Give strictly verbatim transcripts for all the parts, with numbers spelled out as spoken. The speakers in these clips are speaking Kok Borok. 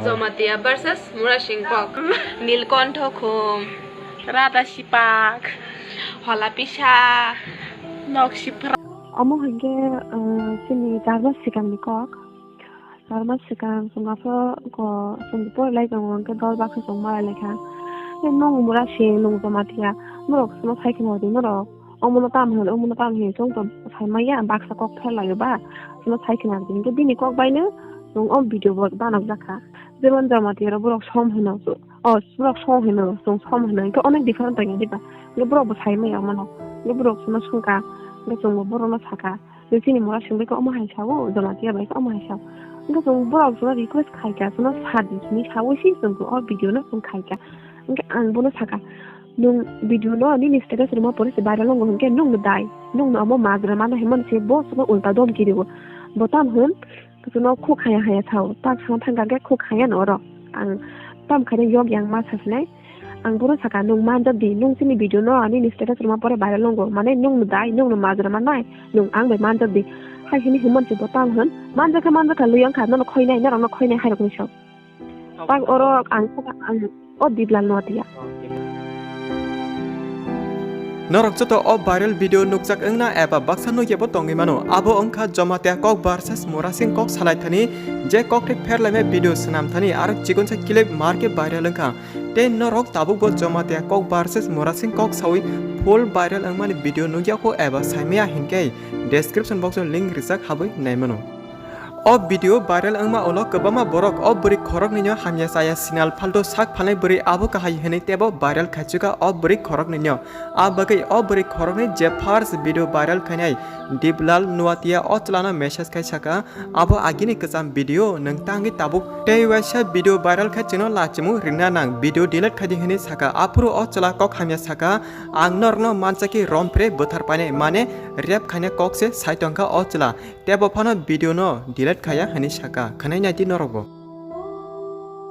Jamatia versus Murasing Kok. Nilkontho Khum. Radha Sipak. Hola Pisa. Nok Sipra. Omo hinkhe, uh, chini charma sikangni kok. Charma sikang chwng aphuru ko chwng pori lai tongo, hinkhe dol baksa chwng malai lai kha. Tei nwng Murasing, nwng Jamatia, norok chwngno sai khna di norok. Omono tam hwn, omono tam hwn, chwng to sai maya, baksa kok pher lai ba, chwngno sai khna di. Hinkhe bini kok baino chwng o video bo banok jak kha. Jemon Jamatia rok borok som hwno, o borok som hwno, chwng som hwno, hinkhe onek different tongo diba. Hinkhe borok bo sai maya omono. Hinkhe borok chwngno swng kha, hinkhe chwng bo borokno sa kha. Tei chini Murasing bai khe omo hai sao, Jamatia bai khe omo hai sao. Hinkhe chwng borok chwngno request khai kha, chwngno sa di hinwi saui se chwng o video no chwng khai kha. Hinkhe ang bono sa kha, nwng video no nini status rwma pore se viral wngo hinkhe nwng no dai, nwng no omo majra mano hinmani se bo chwngno ulta domki rio. Bo tam hwn chwngno khuk haya haya sao, tak sana thang kha khe khuk haya no oro. Ang tam khai yok yang ma sa sinai. Ang bono saka, "Nwng manjak di, nwng chini video no ani ni status rwma pore viral wngo, mane nwng no dai, nwng no majra mannai, nwng ang bai manjak di." Hai hini himon se bo tang hwn, "Manjak kha, manjak kha, lwi wng kha, nono khoinai, norok no khoinai," hai rok ni sok. Tak oro ang saka, ang o Diplal Noatia. Norok joto o viral video nukjak wngna eba baksa nukya bo tongwi mano. Abo wngkha Jamatia kok versus Murasing kok salai thani, je kok thai pher laimai video swnam thani aro chikonsa clip marke viral wngkha. Tei norok tabukbo Jamatia kok versus Murasing kok sawi full viral wngmani video nukya kho eba saimaya hinkhe description box o link rijak habwi naimano. O video viral wngma ulo kwbangma borok o bwrwi khoroknwino hamya chaya sinal phaldo sak phalnai bwrwi abo kahai hinwi teibo viral khaichukha o bwrwi khoroknwino. A bagwi o bwrwi khoroknwi je first video viral khainai Diplal Noatia o chwlano message khai saka, "Abo agini kwcham video, nwng tangwi tabuk tei waisa video viral khai chwngno lachimu rina nang, video delete khai di," hinwi saka. Aphuru o chwla kok hamya saka, "Ang norokno manchakhe rompre bwthar painai, mane rape khaina kok se sai tongkha o chwla, teibo phano video no delete khaya," hinwi saka. Khwnai nai di norokbo.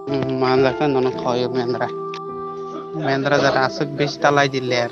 Hmm, manjakha nono khoyo mendra. Mendra jara aswk besi talai di ler.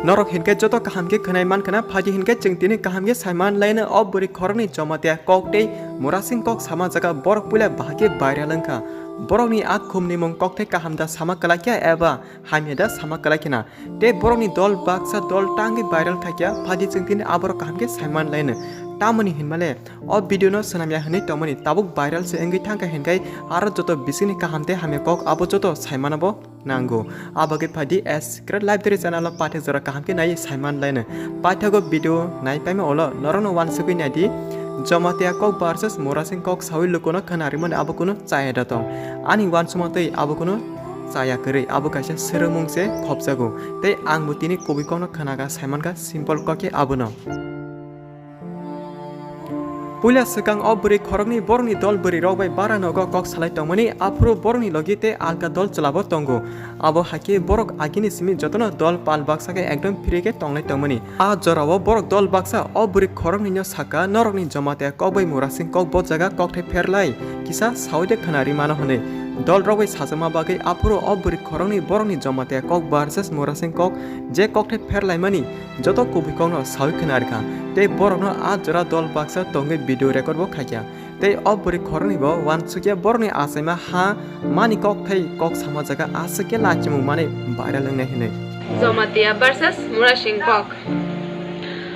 Norok hinkhe joto kaham khe khwnai man khna, phaidi hinkhe chwng tini kaham khe sai man laino o bwrwi khoroknwi Jamatia kok tei Murasing kok sama jaga borok puila bahai khe viral wngkha. Borokni a khumni mung kok tei kaham da sama kwlai khe eba hamya da sama kwlai khna. Tei borokni dol baksa dol tangwi viral khaikha, phaidi chwng tini aborok kaham khe sai man laino. Tamoni hinmale o video no swnamya hinwi tongmani tabuk viral se wngwi thangkha hinkhe aro joto bisingni kaham tei hamya kok abo joto sai mano bo nango. Abagwi phaidi S Secret Library channel o paithak jora kaham khe nai sai man laino. Paithago video nai paima ulo norokno uansugwi naidi. Jamatia kok versus Murasing kok sawi lukuno khwna rimani abo kunu chaya da tong. Ani uansukma twi abo kunu chaya kwrwi, abo kaisa swrwngmung se khopjago. Tei ang bo tini kubui kokno khwna kha sai man kha simple kok khe abono. Puila swkang o bwrwi khoroknwi borokni dol bwrwi rok bai bara nogo kok salai tongmani, aphuru borokni logi tei alka dol chwla bo tongo. Abo hai khe borok agini simi jotono dol pal baksa khe ekdom phiri khe tonglai tongmani. A jorao borok dol baksa o bwrwi khoroknwino saka, "Norokni Jamatia kok bai Murasing kok bo jaga kok thai pher lai, kisa saui de khwna ri mano," hinwi. Dol rok bai sajakma bagwi aphuru o bwrwi khoroknwi borokni Jamatia kok versus Murasing kok je kok thai pher laimani joto kubui kokno saui khwna rikha, tei borokno a jora dol baksa tongwi video record bo khaikha. Tei o bwrwi khoroknwi bo uansukya borokni achaima ha mani kok thai kok sama jaga aswk khe lachimung manwi viral wngnai hinwi. Jamatia versus Murasing kok.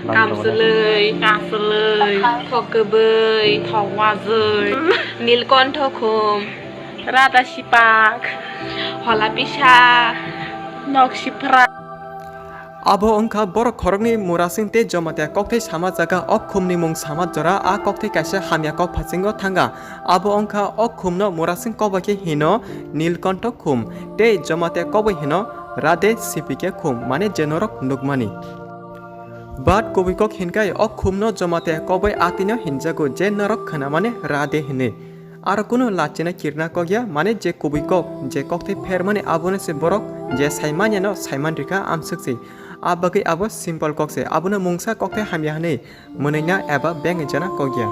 Kamchwlwi. Kamchwlwi. Khok kwbwi. Thok wajwi. Nilkontho khum. Radha Sipak. Hola Pisa. Nok Sipra. Abo wngkha borok khoroknwi Murasing tei Jamatia kokthai sama jaga. O khumni mung sama jora, a kokthai kaisa hamya kok phasingo thanga. Abo wngkha o khumno Murasing kok bai khe hino Nilkontho khum tei Jamatia kok bai hino Radhe Sipike khum, mane je norok nukmani. But kubui kok hinkai o khumno Jamatia kok bai atwino hinjago, je norok khwnamani Radhe hinwi. Aro kunu lachina kirna kok ya, mane je kubui kok, je kokthai phermani abono se borok je saimanyano saiman rikha amswk se. A bagwi abo simple kok se, abono mungsa kokthai hamya hinwi mwnwina eba bengwi jana kok ya.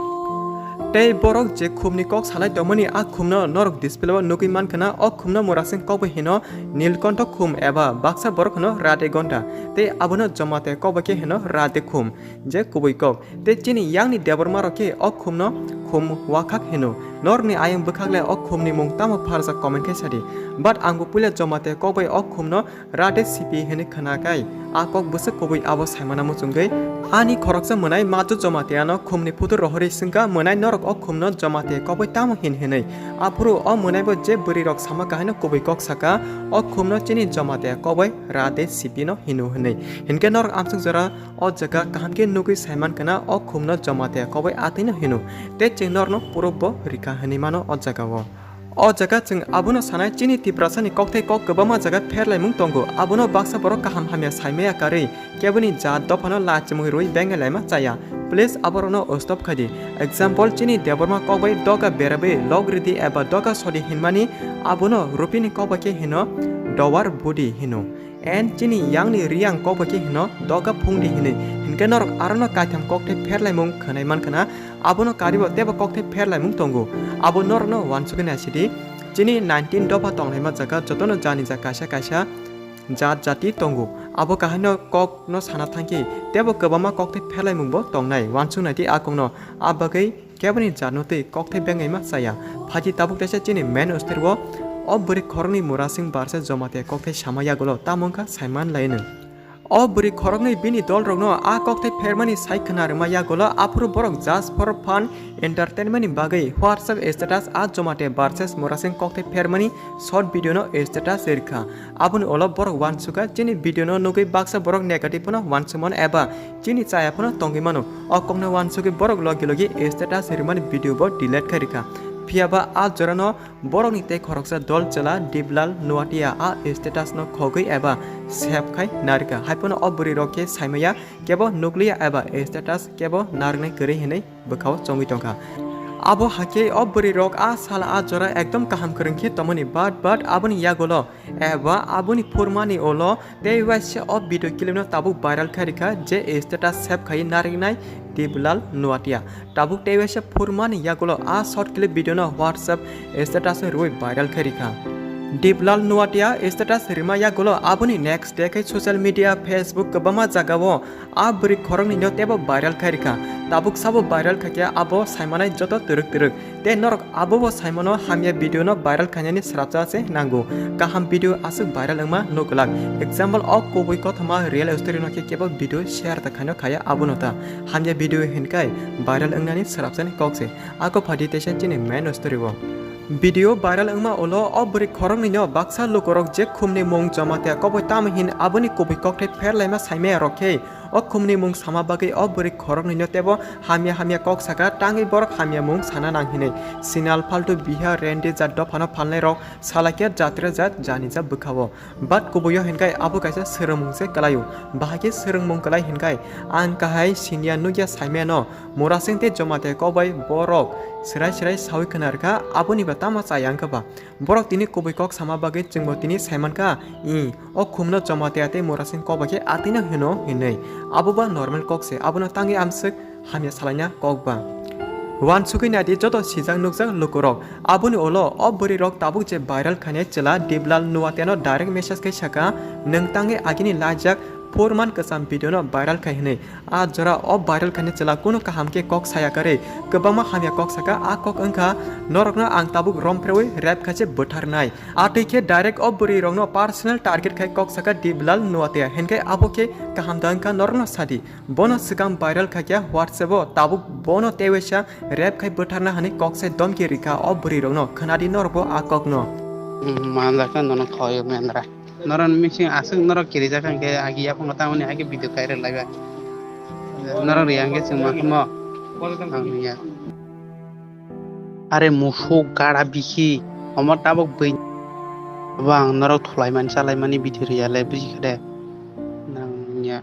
Tei borok je khumni kok salai tongmani a khumno norok display o nugwi mankha na, o khumno Murasing kok bai hino Nilkontho khum eba baksa borok hino Radhe Gonda, tei abono Jamatia kok bai khe hino Radhe khum. Je kubui kok. Tei chini yakni Debbarma rok khe o khumno khum wakhak hino. Norokni ayang bwkhak le o khumni mung tamo pharjak comment khai sadi. But ang bo puila Jamatia kok bai o khumno Radhe Sipi hinwi khwnakhai, a kok bwswk kubui abo saimana muchungwi. Ani khoroksa mwnai Majo Jamatiano khumni phutur rohorwi swngkha, mwnai norok o khumno Jamatia kok bai tamo hin hinwi. Aphuru o mwnaibo je bwrwirok sama kahaino kubui kok saka, o khumno chini Jamatia kok bai Radhe Sipino hino hinwi. Hinkhe norok amsuk jora o jaga kaham khe nugwi saiman khwna o khumno Jamatia kok bai atwino hino. Tei chwng norokno proof bo rikha hinwi mano o jagao. O jaga chwng abono sanai chini Tiprasani kokthai kok kwbangma jaga pherlaimung tongo. Abono baksa borok kaham hamya saimaya karwi keboni jat dophano lachimung rwi bengelaima chaya. Please aborokno stop khaidi. Example, chini Debbarma kok bai doga berabwi log ridi eba doga sodi hinmani abono Rupini kok bai khe hino dowar budi hino. And chini yangni Riyang kok bai khe hino doga phungdi hinwi. Hinkhe norok arono kaitham kokthai pherlaimung khwnai mankhwna, abono karibo teibo kokthai pherlaimung tongo. Abo norokno uansugwi naisidi, chini nineteen dopha tonglaima jaga jotono jani ja kaisa kaisa jat jati tongo. Abo kahaino kokno sana thangkhe teibo kwbangma kokthai pherlaimungbo tongnai, uansuk naidi a kokno. A bagwi keboni jatno tei kokthai bengaima chaya. Phaidi tabuk teisa chini main story-o o bwrwi khoroknwi Murasing Barsa Jamatia kokthai sama yagulo tamo wngkha saiman laino. O bwrwi khoroknwi bini dolrokno a kokthai phermani sai khwna rwma yagulo, aphuru borok just for fun, entertainment ni bagwi WhatsApp status a Jamatia versus Murasing kokthai phermani short video no status rwkha. Aboni ulo borok uansukha, chini video no nugwi baksa borok negative phano uansukmano eba chini chaya phano tongwi mano. O kokno uansugwi borok logi logi status rwmani video bo delete khai rwkha. Phiyaba a jorano borokni tei khoroksa dol chwla Deblal Nuatia a status no khogwi eba save khai narwkha. Haiphano o bwrwi rok khe saimaya kebo nukliya eba status kebo narwknai kwrwi hinwi bwkhao chongwi tongkha. Abo hakhe o bwrwi rok a sal a jora ekdom kaham kwrwng khe tongmani, but, but aboni yagulo eba aboni phurmani ulo tei waisa o video clip no tabuk viral khai rikha, je status save khai narwknai Deblal Nuatia. Tabuk tei waisa phurmani yagulo a short clip video no WhatsApp status o rwui viral khai rikha. Deblal Nuatia status rima yagulo aboni next day khai social media, Facebook kwbangma jagao a bwrwi khoroknwi no teibo viral khai rikha. Tabuk sabo viral khaikhe abo saimanai joto twrwk twrwk. Tei norok abobo saimano hamya video no viral khainani srapsa se nango. Kaham video aswk viral wngma nuk glak. Example, o kubui kothoma real story no khe kebo video share ta khaino khaya abono ta. Hamya video hinkai viral wngnani srapsani kok se. Ako phadi teisa chini main story o. Video viral wngma ulo o bwrwi khoroknwi no baksa lukurok je khumni mung Jamatia koboi tamo hin aboni kubui kokthai pherlaima saimaya rok khe o khumni mung sama bagwi o bwrwi khoroknwi no teibo hamya hamya kok saka, tangwi borok hamya mung sana nang hinwi. Sinal faltu biha rendi jat dophano phalnai rok salakhe jatre jat jani ja bwkhao. But kubuio hinkai abo kaisa swrwngmung se kwlaio. Bahai khe swrwngmung kwlai hinkai ang kahai sinya nukya saimano Murasing tei Jamatia kok bai borok swrai swrai sawi khna rwkha, aboni ba tamo chaya wngkha ba. Borok tini kubui kok sama bagwi chwngbo tini saimankha, i, o khumno Jamatia tei Murasing kok bai khe atwino hino hinwi. Abo ba normal kok se, abono tangwi amswk hamya salaina kok ba. Uansugwi naidi joto sijak nukjak lukurok. Aboni ulo o bwrwi rok tabuk je viral khainai chwla Deblal Nuatiano direct message khai saka, "Nwng tangwi agini laijak phurman kwcham video no viral khai hinwi." A jora o viral khainai chwla kunu kaham khe kok saya karwi kwbangma hamya kok saka, a kok wngkha, "Norokno ang tabuk romphreui rape khaise bwtharnai." Atwi khe direct o bwrwi rokno personal target khai kok saka Deblal Nuatia, hinkhe abo khe kaham da wngkha norokno sadi. Bono swkang viral khaikha WhatsApp o, tabuk bono teiwaisa rape khai bwtharna hinwi kok sai domki rikha o bwrwi rokno, khwnadi norokbo a kokno. Manjakha nono khoyo mendra. Norok missing aswk norok kirijak hwnkhe agi yaphangno tamoni hai khe video viral laiba. Norok riya hwnkhe chwng ma khamo. Ang ya. Are musuk gara bisi, omo tabuk bui. Abo ang norok thulaimani chalaimani video riya le buji kha de. Nang ya.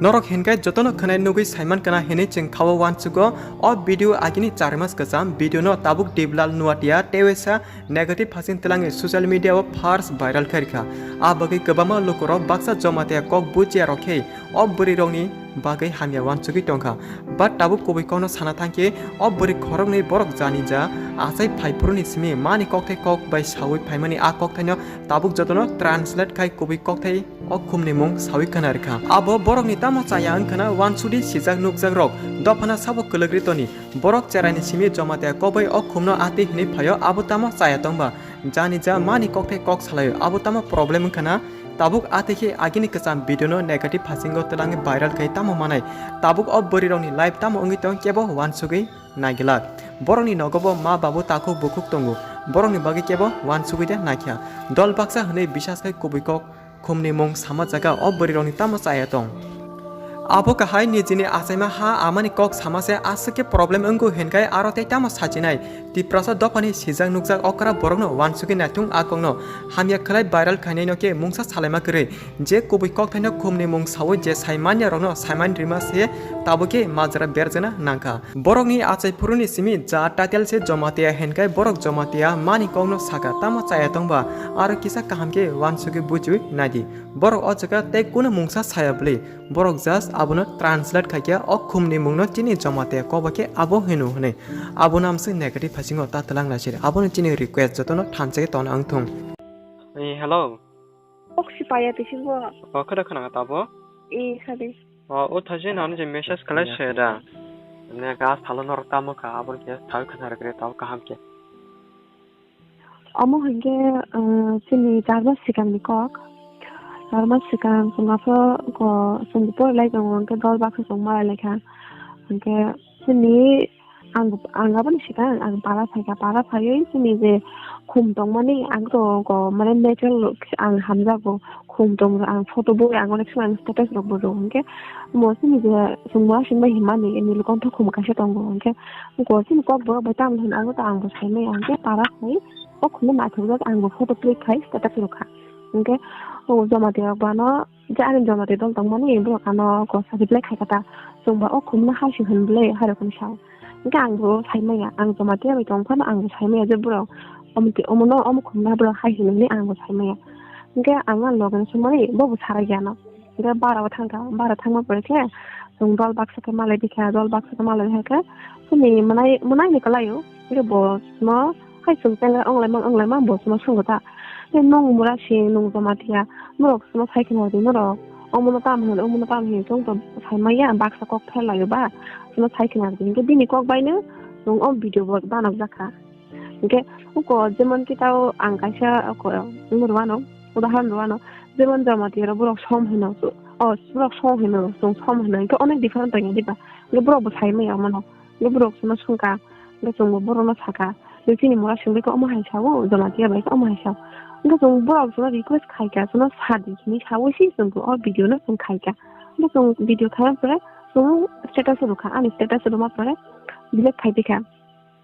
Norok hinkai jotono khwnai nugwi saiman kana hinwi chwng khao uansugo. O video agini char mas kwcham video no tabuk Deblal Nuatia teiwaisa negative phasing twlangwi social media o first viral khairikha. A bagwi kwbangma lukurok baksa Jamatia kok bujiya rok khe o bwrwi rokni bagwi hamya uansugwi tongkha. But tabuk kubui kokno sana thangkhe o bwrwi khoroknwi borok jani ja achai phaiphuruni simi mani kokthai kok bai sawi phaimani a kokthaino tabuk jotono translate khai kubui kokthai o khumni mung sawi khna rwkha. Abo borokni tamo chaya wngkhana wansudi sijak nukjak rok dophano sabo kwlwk ri toni. Borok cheraini simi Jamatia kokbai o khumno atwi hwnwi phaio, abo tamo chaya tongba? Jani ja mani kokthai kok salaio, abo tamo problem wngkhana? Tabuk atwi khe agini kwcham video no negative phasingo twlangwi viral khai tamo manai? Tabuk o bwrwirokni life tamo wngwi tong kebo wansugwi naigilak. Borokni nogo bo ma babu takhuk bukhuk tongo, borokni bagwi kebo wansugwi de naikha. Dol baksa hwnwi bisas khai kubui kok khumni mung sama jaga o bwrwirokni tamo chaya tong. Abo kahai nijini achaima ha amani kok sama se aswk khe problem wngo hinkhai aro tei tamo sachinai. Tiprasa dophani sijak nukjak okra borokno wansugwi naithung a kokno hamya khlai viral khainaino khe mungsa salaima kwrwi. Je kubui kokthaino khumni mung sawi je sai manya rokno saimani rima se tabuk khe majra berjana nangkha. Borokni achai phuruni simi ja title se Jamatia hinkhai borok Jamatia mani kokno saka tamo chaya tongba aro kisa kaham khe wansugwi bujiwi naidi. Borok o jaga tei kunu mungsa saya bwlwi, borok just abono translate khaikhe o khumni mungno chini Jamatia kokba khe abo hino hwnwi. Abono amswk negative phasingo ta twlang laisir. Abono chini request jotono thansa khe tongna wngthung. Eh, hello. Kok si paya bisingo. O, khada khana tabo? Eh, khade. O, o thaji nang je message khlai se da. Ne ga salo nor tamo kha, abon khe thal khana rwgre tamo kaham khe. Omo hwnkhe, eh, chini char mas swkangni kok. Char mas swkang chwng aphuru ko chwng pori lai tongo, hwnkhe dol baksa chwng malai lai kha. Hwnkhe chini ang, ang aboni swkang ang para phai kha, para phaiwi chini je khum tongmani ang to ko mane natural ang hamjago. Khum tong ang photo bo ang onek somoy ang status rok bo rw hwnkhe mo chini je chwng bo aswk bai himani nilo kontho khum kaisa tongo hwnkhe ko chini kok borok bai tamo hwn ang to ang bo sai maya hwnkhe para khai o khum no naithok jak ang bo photo click khai status rw kha hwnkhe o Jamatia rok bo ano je ani Jamatia dol tongmani borok ano ko sa reply khai kha ta chwng ba o khum no hai se hwn bwle hai rok hwn sa hwnkhe ang bo sai maya ang Jamatia bai tong phano ang bo sai maya je borok omo omo no omo khum no borok hai hwn hwnwi ang bo sai maya. Hingke ang ani loge no songmani bo bo sarai ya no. Hingke bara o thangkha, bara thangma pore khe chwng dol baksa khe malai bikha, dol baksa khe malai hai khe chini mwnai, mwnai ni kwlai o. Hingke bo simo hai chwng pele onglaima onglaima bo simo swngo ta. Tei nwng mura si nwng Jamatia norok simo sai khna di norok. Omo no tam hwn, omo no tam hwn chwng to sai maya baksa kok pher lai o ba. Simo sai khna di hingke bini kok bai no chwng o video bo banok jak kha. Hingke uko jemon ki tao ang kaisa uko wngwi rwano, udahoron rwano, jemon Jamatia rok borok som hino, o borok som hino, chwng som hino, hingke onek different tongo diba? Hingke borok bo sai maya omono, hingke borok chwngno swngkha, hingke chwngbo borokno sakha, hingke chini mura songwi khe omo hai sao, Jamatia bai khe omo hai sao, hingke chwng borok chwngno request khaikha, chwngno sadi hinwi saui se chwngbo o video no chwng khaikha, hingke chwng video khaina pore chwng status rwkha, ani status rwma pore delete khai dikha.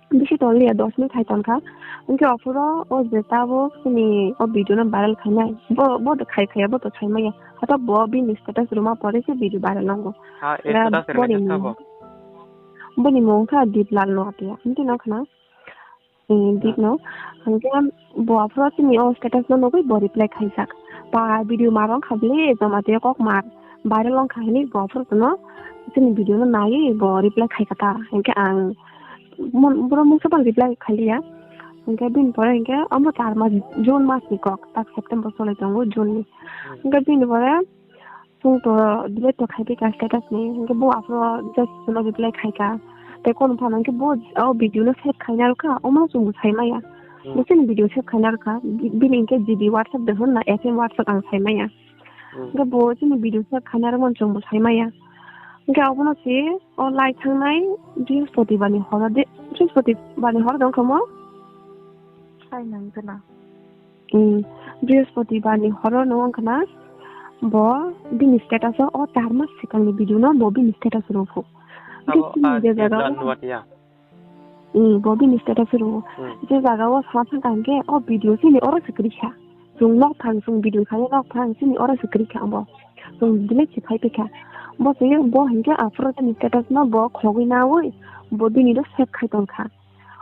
Bisi tonliya, dos minute hai tonkha. Hingke ophuru o je tabuk chini o video no viral khainai. Bo, bo to khai khaiya, bo to sai maya. Hato bo bini status rwma pore se video viral nango. Ha, e status rwma boni, boni mung kha Diplal Noatia. Hingke no khna. Eh, Deep no. Hingke bo aphuru chini o status no nugui bo reply khaijak. Pa video ma rong kha bwle, Jamatia kok mar. Viral wng kha hinui bo aphuru no chini video no naiwi bo reply khai kha ta. Hingke ang mon-, boro mungsa phano reply khailiya. Hingke bini pore hingke omo char mas, June mas ni kok, tak September solai tongo, June ni. Hingke bini pore chwng to delete to khai phi kha status ni, hingke bo aphuru just no reply khai kha. Tei kono phano hingke bo o video no save khaina rw kha, omo no chwng bo sai maya. Bo chini video save khaina rw kha, bi-, bini hingke G B WhatsApp de hwn na F M WhatsApp ang sai maya. Hingke bo chini video save khaina rwmani chwng bo sai maya. Hingke abono se o lai thangnai Brihaspatibar ni horo de, Brihaspatibar ni horo de wngkha mo? Sai nang gana. Hmm, Brihaspatibar ni horo no wngkha na bo bini status o, o char mas swkang ni video no bo bini status rw phu. Hingke chini je jaga o. Hmm, bo bini status rw. Hmm. Je jaga o sama thangkha hingke o video chini oro se kwrwi kha. Chwng nok thang, chwng video khaina nok thang, chini oro se kwrwi kha bo. Chwng delete se khai phi kha. Bo se bo hingke aphuru chini status no bo khogwi naui bo bini ro save khai tong kha.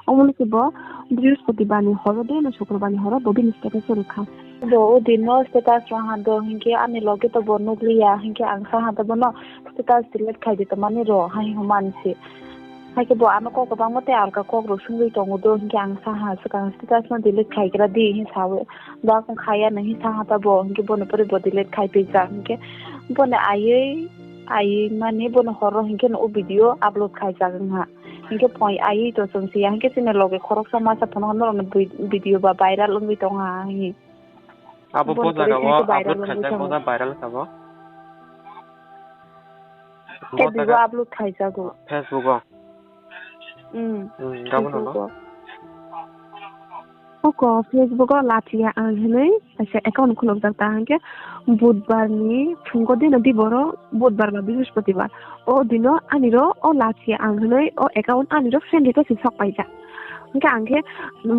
Omo no se bo Brihaspatibar ni horo de na Sukrobar ni horo bo bini status rw kha. Bo o din no status rw ha do hingke ani loge to bo nukliya hingke ang sa ha to bono status delete khai di to mani ro hai hwnmani se. Haikhe bo ano kok kwbangma tei alka kok rok swngwi tongo do, hinkhe ang saha swkang status no delete khaigra di hin sawi. Bo akung khaya no hin saha ta bo, hinkhe boni pore bo delete khai pijak, hinkhe boni aywi, aywi mani boni horo hinkhe no o video upload khaijak wngha. Hinkhe phoi aywi to chwng siya, hinkhe chini loge khoroksa masa phano norokni bui-, video ba viral wngwi tongha hi. Abo bo jaga o upload khaijak, bo jaga viral wngwi tongo. Bo jaga viral kha bo. Bo Facebook o jaga upload khaijago. Facebook o. Hmm, hmm, gabon Facebook o. Oko Facebook o Lachiya Ang hinwi kaisa account khulukjak ta, hinkhe budbar ni phungo dino di boro budbar ba brihospoti bar. O dino ani ro o Lachiya Ang hinwi o account ani ro friend request sok paijak. Hinkhe ang khe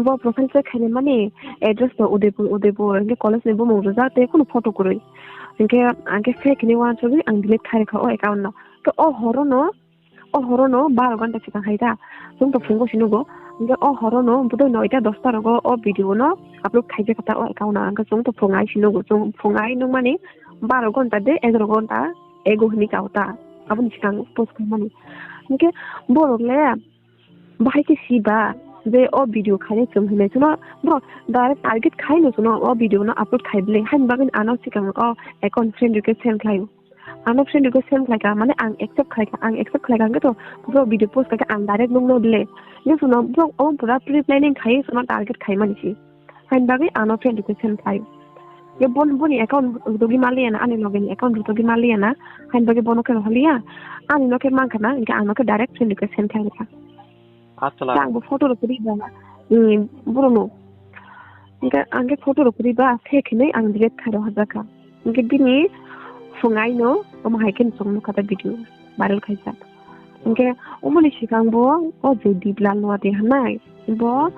bo profile check khainai mani address to Udaipur, Udaipur, hinkhe college ni bumung rijak tei kunu photo kwrwi. Hinkhe ang khe fake hinwi uansugwi ang delete khai rwkha o account no. Khe o horo no O horono baro ghonta swkang hai ta. Chwng to phungo se nugo. Hwnkhe o horono budui noita dosta rogo o video no upload khaijak kha ta o account o. Hwnkhe chwng to phung ai se nugo. Chwng phung ai nukmani baro ghonta de egaroh ghonta ego hinwi kao ta. Aboni swkang post khaimani. Hwnkhe borok le bahai khe si ba je o video khainai chwng hinwi. Chwngno borok direct target khaino chwngno o video no upload khai bwle. Haini bagwi ano swkang o account friend request send khlaio. Ano friend request send khlaikha, mane ang accept khlaikha, ang accept khlaikha hwnkhe to borok video post khaikha ang direct nukno le. Hwnkhe chwngno borok omo pura pre-planning khai chwngno target khaimani se. Haini bagwi ano friend request send khlai. Ye bon, boni account rwtugwi manliya na, ani loge ni account rwtugwi manliya na, haini bagwi bono khe rohorliya. Ani no khe mankha na, hwnkhe ang no khe direct friend request send khlaikha. Achwla. Ang bo photo rok riba, hmm, borok no. Hwnkhe ang khe photo rok riba, fake hinwi ang delete khai rohorjak kha. Hwnkhe bini phung aino omo hai khe chwng nukha ta video viral khaijak. Hwnkhe omoni swkang bo o je Deeplal Nuwati hwnai bo,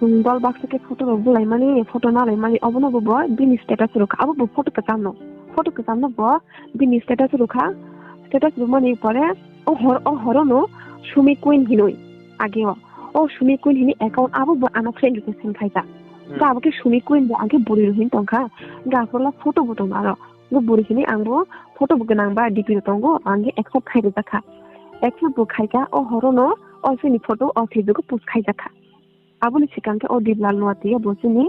um, dol baksa khe photo rok bulaimani, photo nalaimani, obono bo, bo bini status rwkha, abo bo photo kwchamno, photo kwchamno bo bini status rwkha, status rwmani pore o hor, o horono Sumi Queen hinwi ageo, o Sumi Queen hini account abo bo ano friend request send khaijak. Hmm. Ga abo khe Sumi Queen bo ang khe bwrwi rw hin tongkha, ga aphuru la photo bo tongo aro. Bo bwrwi hini ang bo photo bo gwnang ba D P rw tongo, ang khe accept khai rijak kha. Accept bo khaikha, o horono o chini photo o Facebook o post khaijak kha. Aboni swkang khe o Deeplal Nuwati bo chini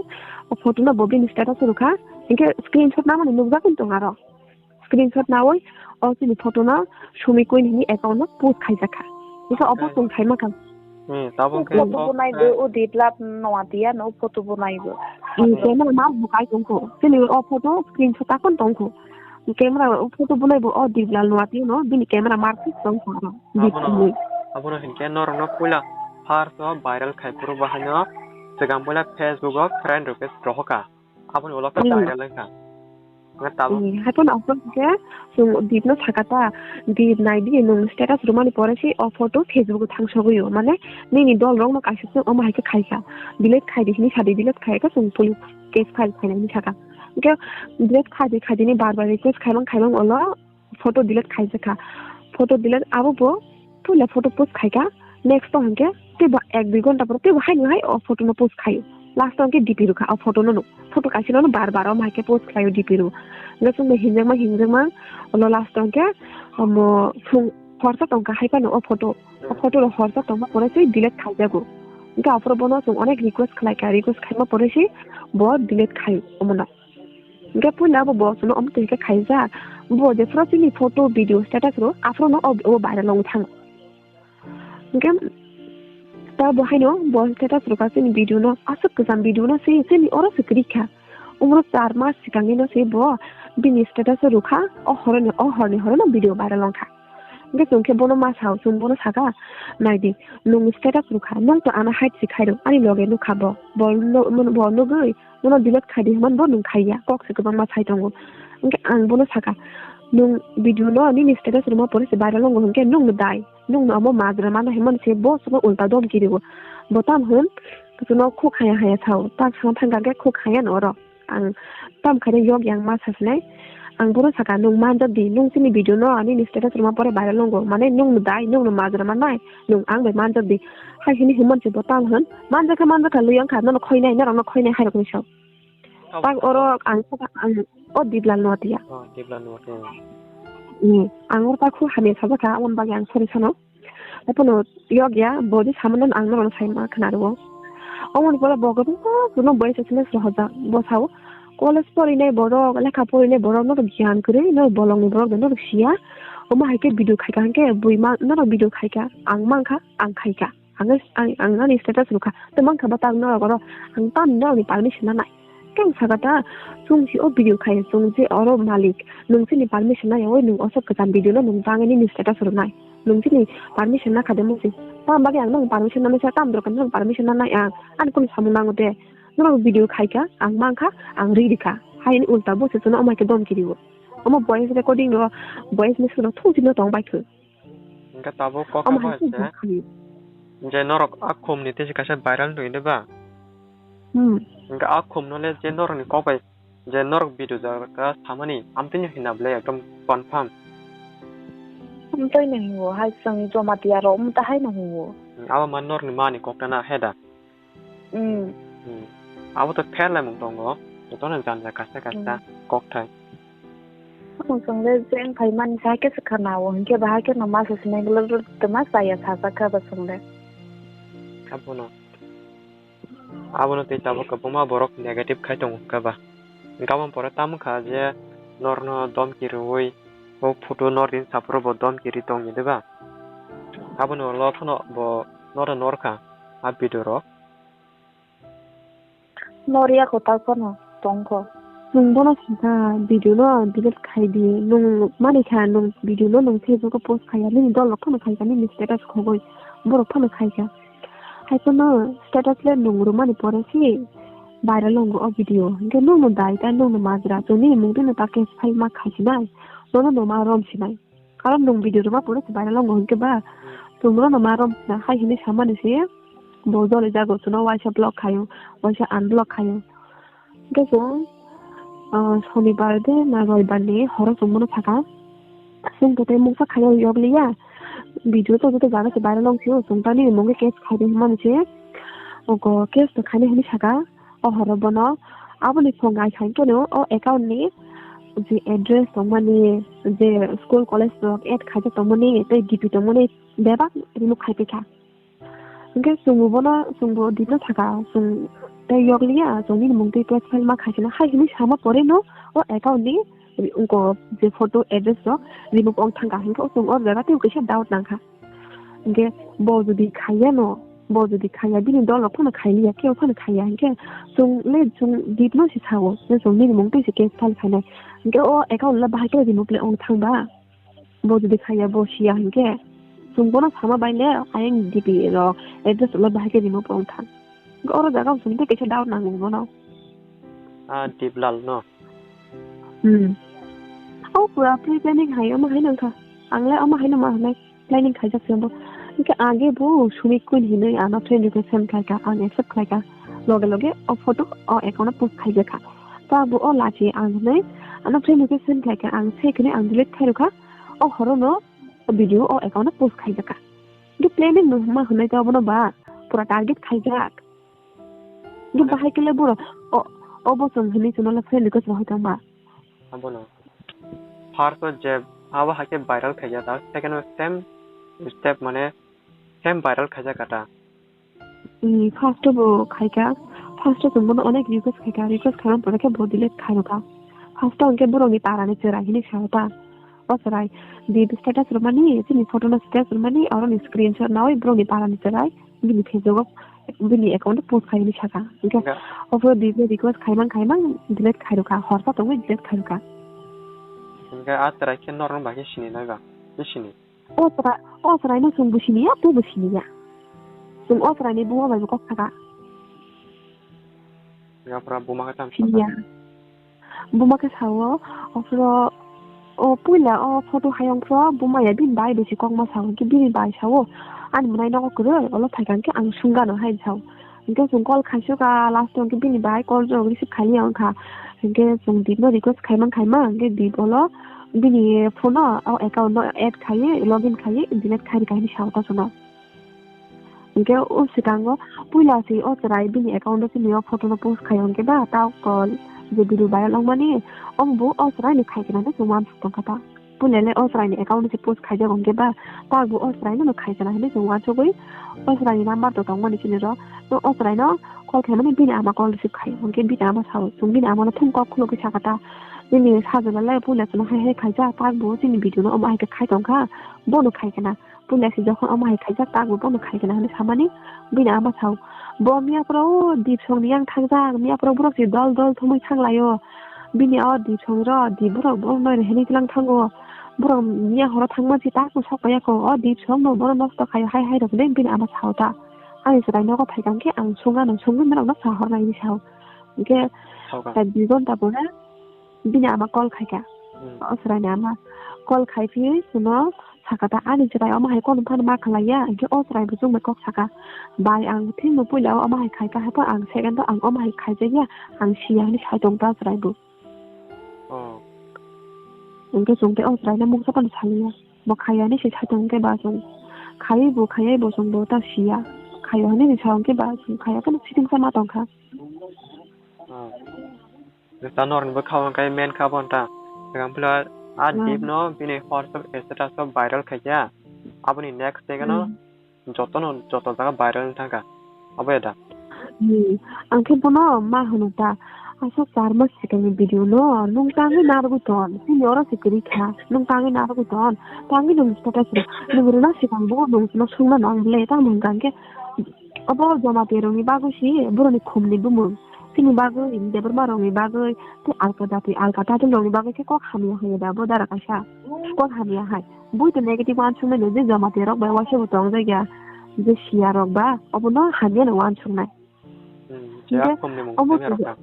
o photo no bo bini status o rwkha, hinkhe screenshot namani nukjagwi tong aro. Screenshot nawi o chini photo no Sumi Queen hini account no post khaijak kha. Hinkhe obo chwng khaima kha. Hmm, tabuk khe photo bo nai bo o Deeplal Nuwati ya no photo bo nai bo. Hmm, camera mar bo kai tong kho. Chini o photo screenshot ta kon tong kho. Camera o photo bo nai bo o Deeplal Nuwati no bini camera mar tong kho. Abono, abono hinkhe norokno puila first o viral khai phuru bahaino swkang puila Facebook o friend request rohorkha. Aboni ulo khe viral wngkha. Hwnkhe tabuk. Hmm, hai phano aswk khe chwng Deep no sakha ta, Deep nai di, nwng status rwmani pore se o photo Facebook o thangsogwi o. Mane nini dol rok no kaisa se omo hai khe khaikha. Delete khai di hinwi sa di, delete khai khe chwng police case file khainai hinwi sakha. Hwnkhe delete khai di, khai di ni bar bar request khaimang khaimang ulo photo delete khaijakha. Photo delete abo bo puila photo post khaikha. Next o hinkhe teibo ek dui ghonta pore teibo haino hai o photo no post khaio. Last o hinkhe D P rwkha o photo no no. Photo kaisa no no bar bar o hai khe post khlaio D P rw. Hwnkhe chwngno hinjakma hinjakma ulo last o hinkhe omo phung horsa tongkha hai phano o photo. O photo rok horsa tongma pore se delete khaijago. Hwnkhe aphuru bono chwng onek request khlaikha, request khaima pore se bo delete khaio omono. Hwnkhe puila abo bo chwngno omo twi khe khaijak. Bo jephuru chini photo, video, status rw, aphuru no o, o viral wngwi thango. Hwnkhe ta bo haino bo status rwkha chini video no, aswk kwcham video no se chini oro se kwrwi kha. Umro char mas swkangni no se bo bini status o rwkha, o horoni, o horni horo no video viral wngkha. Hwnkhe chwng khe bono ma sao, chwng bono sakha, "Nai di, nwng status rwkha, nwng to ano hide se khairw, ani loge nukha bo, bo no-, bo nugwi, bono delete khai di," hwnmani bo nwng khaiya, kok se kwbangma sai tongo. Hwnkhe ang bono sakha, "Nwng video no nini status rwma pore se viral wngo hwnkhe nwng no dai, nwng no omo majra mano," hwnmani se bo chwngno ulta domki rwo. Bo tamo hwn, chwngno khuk haya haya sao, tak sana thangkha khe khuk haya no oro. Ang tam khaina yok yang ma sasinai. Ang bono sakha, "Nwng manjak di, nwng chini video no ani ni status rwma pore viral wngo. Mane nwng no dai, nwng no majra mannai, nwng ang bai manjak di." Hai hini himon se bo tam hwn. "Manjak kha, manjak kha, lwi ang kha, nono khoinai, norok no khoinai," hai rok ni sao. Abo tak oro ang sakha, ang o Deeplal Nuwatiya. Oh, Deeplal Nuwatiya. Hmm, ang oro tak khu hamya sajak kha, aboni bagwi ang sorry sano. Abono yok ya, bo je samano ang norokno sai ma khna rwo. Omoni pore bo kwbangma bono boyes S M S rohorjak. Bo sao, college porinai borok, lekha porinai borok, norok giyan kwrwi, norok bolongni borok de, norok siya. Omo hai khe video khaika hwnkhe bui ma, norok video khaika, ang mankha, ang khaika. Ang, ang, ang ani status rwkha. Tei mankha ba tak norok oro, ang tam norokni permission nanai. Khe ang sakha ta, chwng si o video khai, chwng je oro malik, nwng chini permission nai, oi nwng osok kwcham video no nwng bangwi nini status rwnai. Nwng chini permission nakha de musi. Tamo bagwi ang nwng permission nanai sa, tam dorkar nwng permission nanai ang. Ani kunu samung nango de. Nwng video khaika, ang mankha, ang ri rikha. Haini ulta bo se chwngno amai khe domki rio. Omo voice recording ro, voice message ro thung chino tong bai thung. Hwnkhe tabuk kok Omo abo hai se hai se. Je norok a khumni tei se kaisa viral wngwi de ba? Hmm. Hwnkhe a khumno le je norokni kok bai je norok video jagao samani amtwino hina bwle ekdom confirm. Amtwino hingo hai chwng Jamatia rok amtwi haino hingo. Hmm, abo man norokni mani kok ta na he da? Hmm. Hmm. Abo to pherlaimung tongo, jotono janja kasta kasta Hmm. kokthai. Omo chwng le jeng phaimani sa khe se khana o, hinkhe bahai kheno ma se sinai glak glak tongma chaya sajak kha bo chwng le. Abono. Abono tei tabuk kwbangma borok negative khai tongo khe ba. Gabon pore tamo kha je norno domki rwui o photo nor rin saphuru bo domki ri tongni de ba. Abono ulo phano bo norno nor kha a video rok. Noriya kho ta phano tong kho. Nwng bono sakha video no delete khai di. Nwng mani kha nwng video no nwng Facebook o post khaiya nini dol rok phano khaikha nini status khogoi borok phano khaikha. Hai phano status le nwng rwmani pore si viral wngo o video. Hinkhe nwng no dai ta nwng no majra chwng nini mung twi no ta case file ma khai sinai. Nono no ma rom sinai. Karon nwng video rwma pore se viral wngo hinkhe ba, chwng bono no ma rom sina hai hinwi samani se bo joli jago chwngno waisa block khaio, waisa unblock khaio. Hinkhe chwng, ah, Sonibar de na Roibar ni horo chwng bono sakha. Chwng bo tei mungsa khaio yokliya. Video to joto jaga se viral wng sio, chwng ta nini mungwi case khaidi hinmani se. Ogo case to khaina hinwi sakha. O horo bono aboni phone gai khankhe no o account ni je address tongmani, je school college rok add khaijak tongmani tei D P tongmani bebak remove khai paikha. Hinkhe chwngbo bono, chwngbo dipno sakha, chwng tei yokliya, chwng nini mung twi case file ma khaisina hai hinwi sama pore no o account ni wngko je photo address rok remove wng thangkha, hinkhe chwng o jaga tei kaisa doubt nangkha. Hinkhe bo jodi khaiya no, bo jodi khaiya, bini dol rok phano khailiya, kebo phano khaiya, hinkhe chwng le chwng dipno se sao, je chwng nini mung twi se case file khainai. Hinkhe o account le bahai khe remove le wng thangba? Bo jodi khaiya, bo siya hinkhe chwng bono sama bai le ayang D P rok address le bahai khe remove wng thang. Hinkhe oro jaga chwng tei kaisa doubt nango bono. Ah, Diplal no? Hmm. O pura pre-planning hai, omo hai nang kha. Ang le omo hai no ma hwnai planning khaijak se bo. Hinkhe age bo Sumik Queen hinwi ano friend request send khlaikha, ang accept khlaikha. Loge loge o photo o account o post khaijakha. Ta bo o lachi ang hinwi ano friend request send khlaikha, ang se khini ang delete khairokha. O horo no o video o account o post khaijakha. Hinkhe planning no ma hwnai ta obono ba pura target khaijak. Hinkhe Mane bahai khe le boro o, o bo chwng hinwi chwngno le friend request rohor tong ba? Abono. First o je abo hai khe viral khaijak ta, second o same step mane same viral khaijak ta. Hmm, first o bo khaikha, first o chwng bono onek request khaikha, request khaimani pore khe bo delete khairokha. First o hinkhe borokni parani chwrai hinwi sao ta. O chwrai, di status rwmani, chini photo no status rwmani, oroni screenshot nawi borokni parani chwrai. Bini Facebook o bini account o post khai hinwi sakha. Hinkhe Ga- obo di request khaimang khaimang delete khairokha, horsa tongwi delete khairokha. Hinkhe a chwrai khe norok bai khe sini nai ba? Khe sini? O chwrai, o chwrai no chwng bo siniya, bo bo siniya. Chwng o chwrai ni buma bai bo kok sakha. Yaphra buma khe tamo Siniya. Buma khe sao, ophro, o puila o photo hayung phro buma ya bini bai besi kokma sao, hinkhe bini bai sao, ani mwnai nogo kwrwi, olo phaikha hinkhe ang sungano hai sao. Hinkhe chwng call khaisukha, last o hinkhe bini bai call rok receive khailiya wngkha. Hinkhe chwng Deep no request khaimang khaimang, hinkhe Deep olo bini phone o, o account no add khaiwi, login khaiwi, delete khairikha hinwi sao ta chwngno. Hinkhe o swkango puila se o chwrai bini account o chini o photo no post khai hinkhe ba ta call je video viral wngmani omo bo o chwrai ni khai khe nang khe chwng uansuk tongkha ta. Puila le o chwraini account se post khaijak hwnkhe ba, tak bo o chwraino no khaikha na hinwi chwng uansugwi o chwraini number to tongmani chini ro. No o chwraino call khaimani bini ama call receive khai hwnkhe bini ama sao, chwng bini amano thung kok khulugwi sakha ta, "Nini sajwla le puila chwngno hai hai khaijak, tak bo chini video no omo hai khe khai tongkha, bono khaikha na." Puila se jokhon omo hai khaijak, tak bo bono khaikha na hinwi samani bini ama sao. Bo miya phuru o Dipsongni yang thangjak, miya phuru borok se dol dol thumwi thanglaio. Bini o Dipsong ro, Dip borok bo noi reheni tlang thango. Borok miya horo thangma si tak sok paiya ko. O Dipsong no bono nosto khaio hai hai rok de bini ama sao ta. Ani chwrai nogo phaikha hwnkhe ang sungano sungwi norokno sahornai hinwi sao. Hwnkhe Sao ka. tak dui ghonta pore bini ama call khaikha. Hmm. O chwraini ama call khai phiwi chwngno sakha ta, "Ani chwrai omo hai kono phano ma khlaiya," hwnkhe o chwrai bo chwngbai kok sakha, "Bai, ang thikno puila o omo hai khaikha, haikhe ang second o ang omo hai khaijakya, ang siya," hinwi sai tong ta chwrai bo. Oh. Hwnkhe chwng tei o chwraino mungsa phano saliya. Bo khaiya hinwi se sai tong hwnkhe ba chwng khaiwi bo khaiya bo chwng bo ta siya. Khaiya hinwi sa hwnkhe ba chwng khaiya phano sitingsa ma tongkha. Oh. Jesa norni bwkhao hwnkhe men kha bo nta. Hwnkhe phila a Hmm. Dip no bini WhatsApp status o viral khaikha. Aboni next day no Hmm. jotono, joto jaga viral wng thangkha. Abo ya da? Hmm. Ang khe bono ma hwno ta. Aswk char mas sikani video no nung tangwi narwgwi ton. Chini oro se kwrwi kha. Nung tangwi narwgwi ton. Tangwi nung status rw. Nung rwna sikang bo nung no sungna nang ble. Tamo hwnkha hwnkhe Obo Jamatia rokni bagwi si borokni khumni bumung. Chini bagwi, Debbarma rokni bagwi, tei alka jati, alka title rokni bagwi khe kok hamya hai da bo dara kaisa. Kok hamya hai. Bui to negative uansukmani je Jamatia rok bai waisa bo tongjakya, je siya rok ba, obono hamya no uansuknai. Hmm, je Hingke khumni mung omo simi rok khe- ka.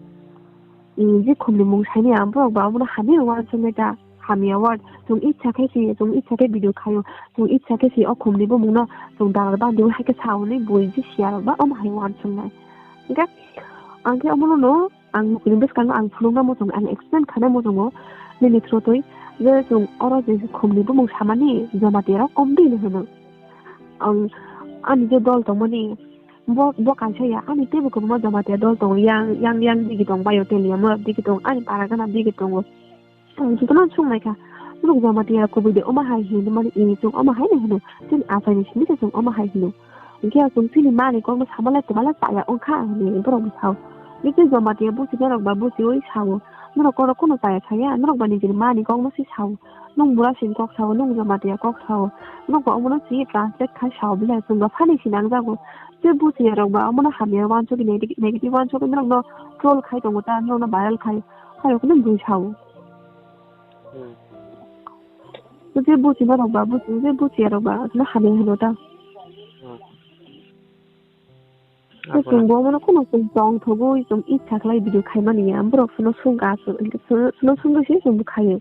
Hmm, je khumni mung saini ang borok ba omono hamya uansuknai ta. Hamya word, chwng itsa khe si, chwng itsa khe video khaio, chwng itsa khe si o khumni bumungno chwng dalal bandi hai khe sa hwnwi bui je siya rok ba omo hai uansuknai. Hingke ang khe omono no ang nukuni bwskango ang phunukna muchungo, ang explain khaina muchungo nini through twi je chwng oro je khumni bumung samani Jamatia rok komdi hinwi hwno. Ang ani je dol tongmani bo, bo kaisa ya, ani teibo kwbangma Jamatia dol tongo, yang, yang, yang digi tong, Bayotelia mo digi tong, ani para gana digi tongo. Ang jotono sung nai kha, "Norok Jamatia kubui de omo hai hinwi mani, ini chwng omo hai no hino, chini achaini simi se chwng omo hai hino." Hwnkhe chwng chini mani kokno sama lai twma lai chaya wngkha hinwi borok bwsao. Bisi Jamatia buchina rok ba buchiwi sao, "Norok oro kono chaya saya, norok ba nijini mani kokno se sao. Nwng bura sini kok sao, nwng Jamatia kok sao. Norok ba omono si translate khai sao bwle, chwng ba phani si nangjago." Tei buchiya rok ba omono hamya uansukwi neg-, negative uansukwi norokno troll khai tongo ta, norokno viral khai. Hai rokno bui sao. Hmm. Tei buchima rok ba, buchi-, tei buchiya rok ba, asle hamya hino ta. Hmm. Tei Abono. Chwng bo omono kheno chwng tong thogwi chwng itsa khlai video khaimani ya, borok phano sungkha, chwng, chwng, chwngno sungwi se chwng bo khaio.